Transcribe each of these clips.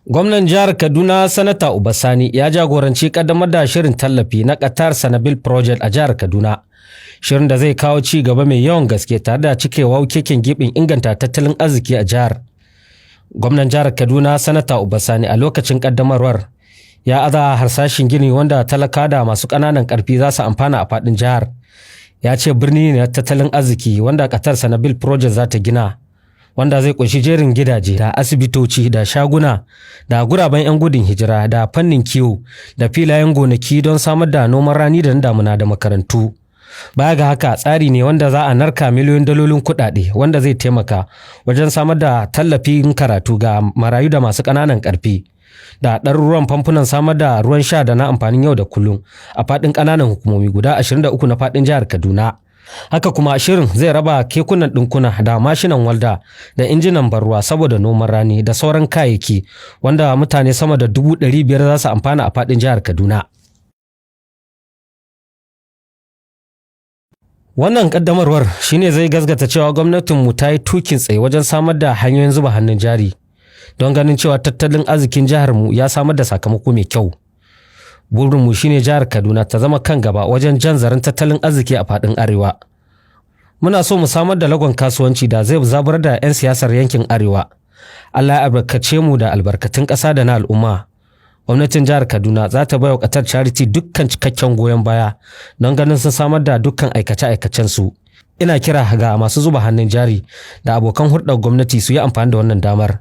Gwamnan jihar Kaduna, Sanata Uba Sani, ya jagoranci kaddamar da shirin tallafi na Qatar Sanabil Project a jihar Kaduna. Shirin da zai kawo ci gaba mai yawan gaske tare da cikewa keken gibin inganta tattalin arziki a jihar. Gwamnan jihar Kaduna, Sanata Uba Sani, a lokacin kaddamarwar ya aza harsashin gini wanda talaka da masu ƙananan ƙarfi za su amfana a faɗin jihar. Ya ce birni ne na tattalin arziki wanda Qatar Sanabil Project za ta gina, wanda zai kunshi jerin gidaje da asibitoci da shaguna da guraben 'yan gudun hijira da fannin kiwo da filayen gonaki don samar da noman rani da na damuna da makarantu. Baya ga haka, tsari ne wanda za a narka miliyoyin dalolin kuɗaɗe wanda zai taimaka wajen samar da tallafin karatu ga marayu da masu ƙananan ƙarfi, da ɗaruruwan famfunan samar da ruwan sha da na amfanin yau da kullum a faɗin ƙananan hukumomi guda 23 na faɗin jihar Kaduna. Haka kuma shirin zai raba kekunan ɗinkuna da mashinan walda da injinan barruwa saboda noman rani da sauran kayayyaki wanda mutane sama da 500,000 za su amfana a faɗin jihar Kaduna. Wannan ƙaddamarwar shine zai gasgata cewa gwamnatinmu ta yi tukin tsaye wajen samar da hanyoyin zuba hannun jari don ganin cewa tattalin arzikin jiharmu ya samar da sakamako mai kyau. Burinmu shine jihar Kaduna ta zama kan gaba wajen jan zaren tattalin arziki a faɗin Arewa. Muna so mu samar da lagon kasuwanci da zai zabar da 'yan siyasar yankin Arewa. Allah ya albarkace mu da albarkatun ƙasa da na al'umma. Gwamnatin jihar Kaduna za ta baiwa Qatar Charity dukkan cikakken goyon baya don ganin sun samar da dukkan aikace-aikacensu. Ina kira ga masu zuba hannun jari da abokan hulɗar gwamnati su yi amfani da wannan damar.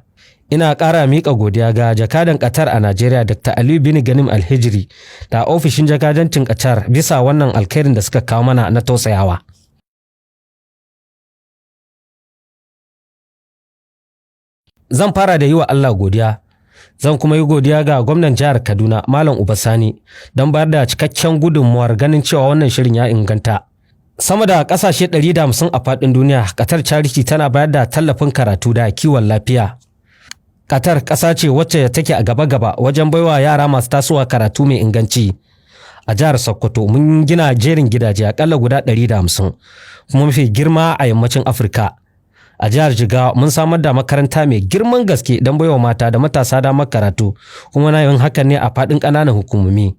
Ina ƙara miƙa godiya ga jakadan Qatar a Najeriya, Dr. Aliyu bin Ganim Alhijri, da ofishin jakadancin Qatar bisa wannan alkhairin da suka kawo mana na tausayawa. Zan fara da yi wa Allah godiya. Zan kuma yi godiya ga gwamnan jihar Kaduna, Malam Uba Sani, don bayar da cikakken gudunmuwar ganin cewa wannan shirin ya inganta. Sama da ƙasashe 150 a faɗin duniya, Qatar Charity tana bayar da tallafin karatu da kiwon lafiya. Qatar ƙasa ce wacce take a gaba-gaba wajen baiwa yara masu tasowa karatu mai inganci. A jihar Sokoto mun gina jerin gidaje akalla guda 150, kuma mafi girma a yammacin Afirka. A jihar Jigawa mun samar da makaranta mai girman gaske don baiwa mata da matasa damar karatu, kuma na yin hakan ne a faɗin ƙananan hukumomi.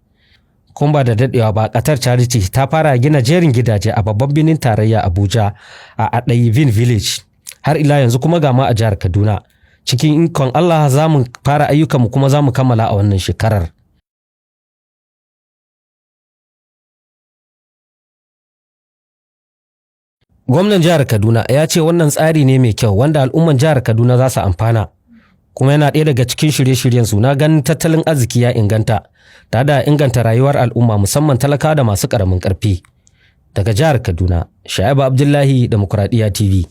Kun ba da daɗewa ba, Qatar Charity ta fara gina jerin gidaje a babban birnin tarayya Abuja a Adayivin Village. Har ila yanzu kuma ga ma a jihar Kaduna. Cikin ikon Allah za mu fara ayyukanmu kuma za mu kammala a wannan shekarar. Gwamnan jihar Kaduna ya ce wannan tsari ne mai kyau wanda al'umman jihar Kaduna za su amfana. Kuma yana ɗaya daga cikin shirye-shiryen su na ganin tattalin arziki ya inganta, tare da inganta rayuwar al'umma, musamman talaka da masu ƙaramin ƙarfi. Daga jihar Kaduna, Sha'ibu Abdullahi, Demokuraɗiyya TV.